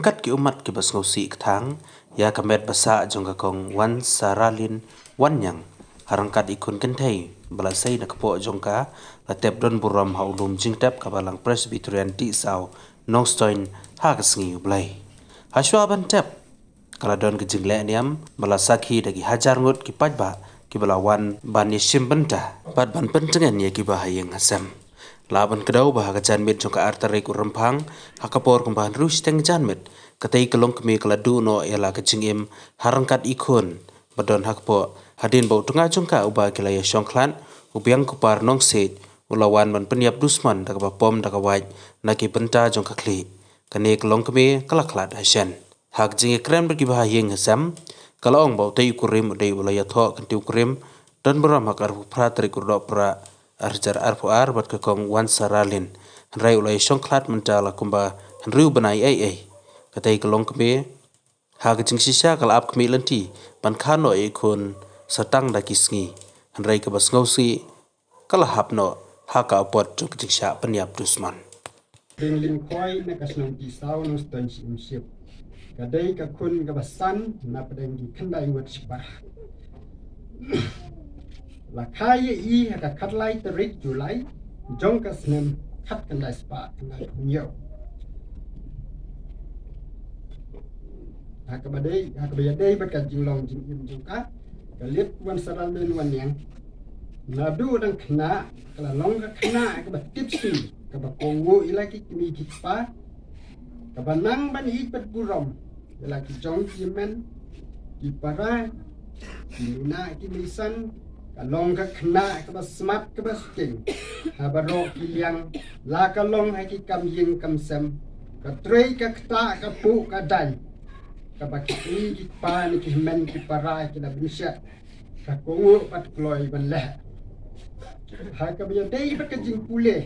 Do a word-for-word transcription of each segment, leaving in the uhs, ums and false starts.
Kat ki ummat kiba sngewsih kthang ïa ka met ba sah jong ka Kong Wan Saralin Wanniang, ha ryngkat i khun kynthei ba la sei na ka kpoh jong ka, la tep don burom ha u lum jingtep ka Balang Presbyterian Tisaw, Nongstoiñ, ha ka sngi U Blei. Hashwa ban tep, ka la don ka jingleh niam ba la sakhi da ki hajar ngut ki paidbah kiba la wan ban ïashim bynta bad ban pyntngen ïa kiba ha ïing ha sem. Lah ban kdew ba ha ka janmiet jong ka ar tarik u Rymphang, ha ka por kumba hynriew shiteng janmiet, katei ka longkmie ka la duh noh ïa la ka jingim ha ryngkat i khun ba don ha kpoh, hadien ba u tnga jong ka uba ki la ïashong khlad, u Biangkupar Nongsiej, u la wan ban pynïap dusmon da kaba pom da ka wait na ki bynta jong ka khlieh. Kane ka longkmie ka la khlad hashen. Ha ka jingïakren bad kiba ha ïing ha sem, ka la ong ba utei u kurim u dei uba la ïathoh kyntiew kurim, don burom ha ka arphew phra tarik u Rdoh Prah ar hajar arphew ar bad ka Kong Wan Saralin. Hynrei u la ïashong khlad mynta la kumba hynriew bnai ei ei. Katei ka longkmie, ha ka jingshisha ka la ap khmih lynti ban kha noh ïa i khun sa tang da ki sngi. Hynrei kaba sngewsih, ka la hap noh ha ka apot jong ka jingshah pynïap dusmon. Ding Lyngkhoi na ka shnong Tisaw, Nongstoiñ, Syiemship. Ka dei ka khun kaba san na pdeng ki khyndai ngut shipara. La kha ïa i ha ka khatlai tarik July jong ka snem khatkhyndai spah khyndai phew hynñiew. Ha kaba dei, ha kaba ïadei bad ka jinglong jingim jong ka, ka Liet Wan Saralin Wanniang, naduh dang khynnah ka la long ka khynnah kaba tipsy, kaba kohnguh ïa la ki kmie ki kpa, kaba nang ban ïeit bad burom ïa la ki jong ki hynmen ki para, ki mei ki meisan. Ka long ka khynnah kaba smat kaba sting ha baroh ki liang, la ka long ha ki kam ïing kam sem, ka trei ka ktah ka phuh ka daiñ, kaba ki kmie ki kpa ne ki hynmen ki para ki la bynshet, ka kohnguh bad kloi ban leh. Ha kaba ïadei bad ka jingpule,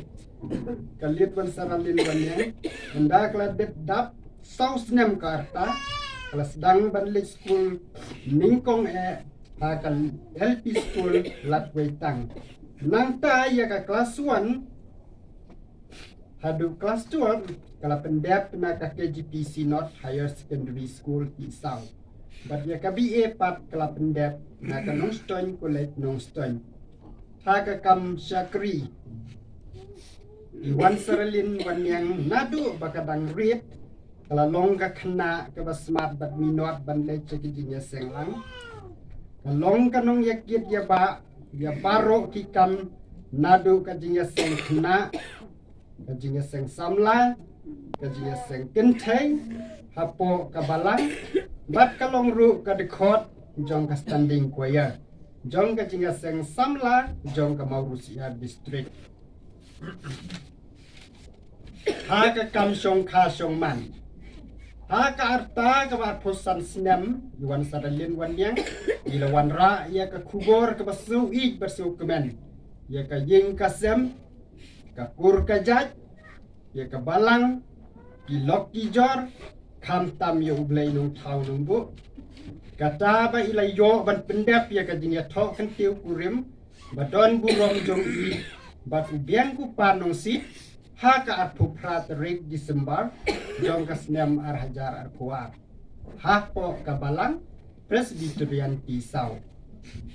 ka Liet Wan Saralin Wanniang, ynda ka la dep dap saw snem ka rta, ka la sdang ban leit skul nyngkong eh ha ka L P School Ladweitang. Nangta ïa ka klas one haduh klas twelve ka la pyndep na ka K G P C North Higher Secondary School, Tisaw. Bad ïa ka B A pat ka la pyndep na ka Nongstoiñ College, Nongstoiñ. Ha ka kam shakri, i Wan Saralin Wanniang naduh ba ka dang rit, ka la long ka khynnah kaba smat bad minot ban leit sha ki jingïaseng lang. Ka long ka nongïakit ïa ba, ïa baroh ki kam, naduh ka jingïaseng khynnah, ka jingïaseng samla, ka jingïaseng kynthei hapoh ka balang, bad ka long ruh ka dkhot jong ka standing choir jong ka jingïaseng samla jong ka Mawryngkneng District. Ha ka kam shongkha shongman, ha ka rta kaba arphew san snem i Wan Saralin Wanniang i la wanrah ïa ka khubor kaba sngewsih bad sngewkmen ïa ka ïing ka sem, ka kur ka jait, ïa ka balang, ki lok ki jor, khamtam ïa U Blei Nongthaw Nongbuh. Kata ba i la ïoh ban pyndep ïa ka jingïathoh kyntiew kurim ba don burom jong i bad u Biangkupar Nongsiej ha ka arphew phra tarik December jong ka snem ar hajar arphew ar, hapoh ka balang Presbyterian Tisaw.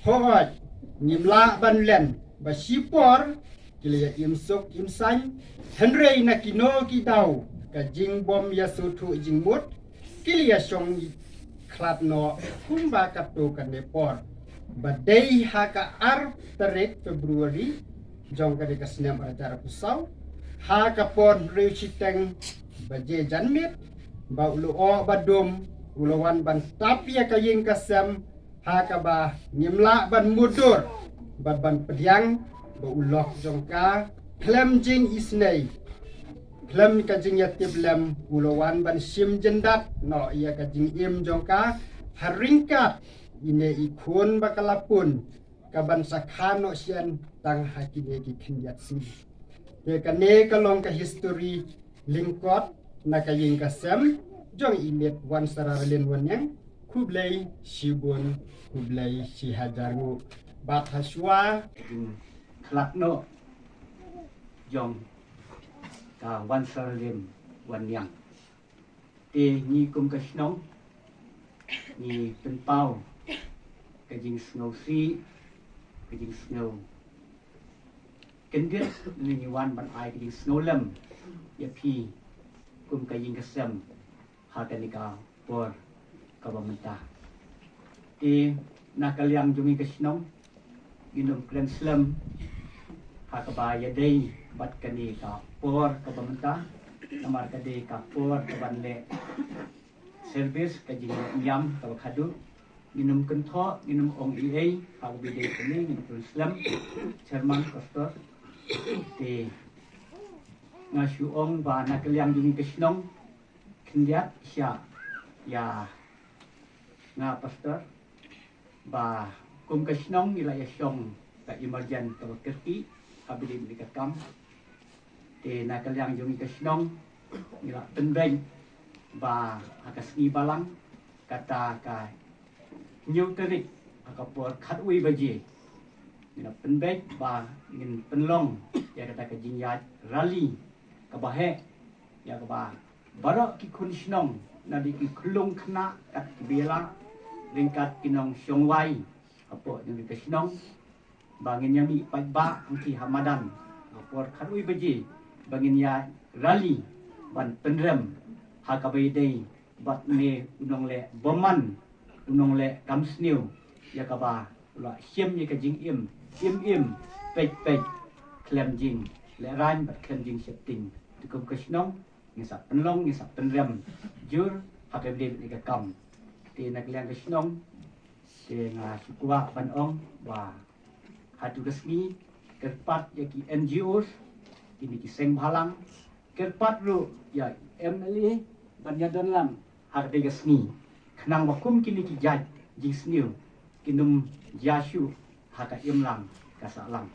Hooid, ngim lah ban len ba shipor ki la ïa im suk im saiñ, hynrei na kino ki daw ka jingbym ïasngewthuh jingmut, ki la ïa shong khlad noh kumba katto katne por. Ba dei ha ka ar tarik February jong ka dei ka snem ar hajar arphew saw, ha ka por hynriew shiteng baje janmiet, ba u lyoh ba dum u la wan ban tap ïa ka ïing ka sem, ha kaba ngim lah ban mutdur bad ban pdiang ba u lok jong ka khlem jingisynei, khlem ka jingïatiplem u la wan ban shim jyndat noh ïa ka jingim jong ka ha ryngkat ine i khun ba ka la pun, ka ban sa kha noh shen tang ha kine ki khyndiat sngi. Te kane ka long ka history lyngkot na ka ïing ka sem jong i Liet Wan Saralin Wanniang. Khublei shibun, khublei shihajar nguh. Bad hashwa, khlad noh jong ka Wan Saralin Wanniang. Te ngi kum ka shnong ngi pynpaw ka jingsngewsih, ka jingsngew kyndit, ngi wan ban ai ka jingsngewlem ïa phi kum ka ïing ka sem ha kane ka por kaba mynta. Te na ka liang jong ngi ka shnong ngin ym kren slem ha kaba ïadei bad kane ka por kaba mynta, namar ka dei ka por kaban leh service, ka jingïam kaba khadduh. Ngin ym kynthoh, ngin ym ong ei ei ha kaba ïadei kane, ngin kren slem, chairman, pastor. Te nga shu ong ba na ka liang jong ngi ka shnong, khyndiat sha ïa nga, pastor, ba kum ka shnong ngi la ïa shong ka emergent kaba kyrkieh ha bynta ka kam. Te na ka liang jong ngi ka shnong ngi la pynbeit ba ha ka sngi Balang, kata ka hynñiew tarik, ha ka por khatwei baje, ngi la pynbeit ba ngin pynlong ïa kata ka jingïaid rally kaba heh, ïa kaba baroh ki khun shnong, na dei ki khyllung khynnah kat ki ba ïaleh, ryngkat ki nongshongwai hapoh jong ka shnong, ba ngin ïa mih paidbah hangtei ha madan ha por khatwei baje, ba ngin ïa rally ban pynrem ha kaba ïadei bad une u nongleh bymman, u nongleh kam sniew, ïa kaba u la shim ïa ka jingim im im, peit peit, khlem jinglehrain bad khlem jingsheptieng. Te kum ka shnong ngi sa pynlong, ngi sa pynrem jur ha kaba ïadei bad kane ka kam. Te na ka liang ka shnong, te nga shu kwah ban ong ba hato ka sngi, kyrpad ïa ki N G Os, kine ki seng bhalang, kyrpad ruh ïa M L A ban ïa don lang ha katei ka sngi, khnang ba kum kine ki jait jingsniew kin ym jia shuh ha ka imlang ka sahlang.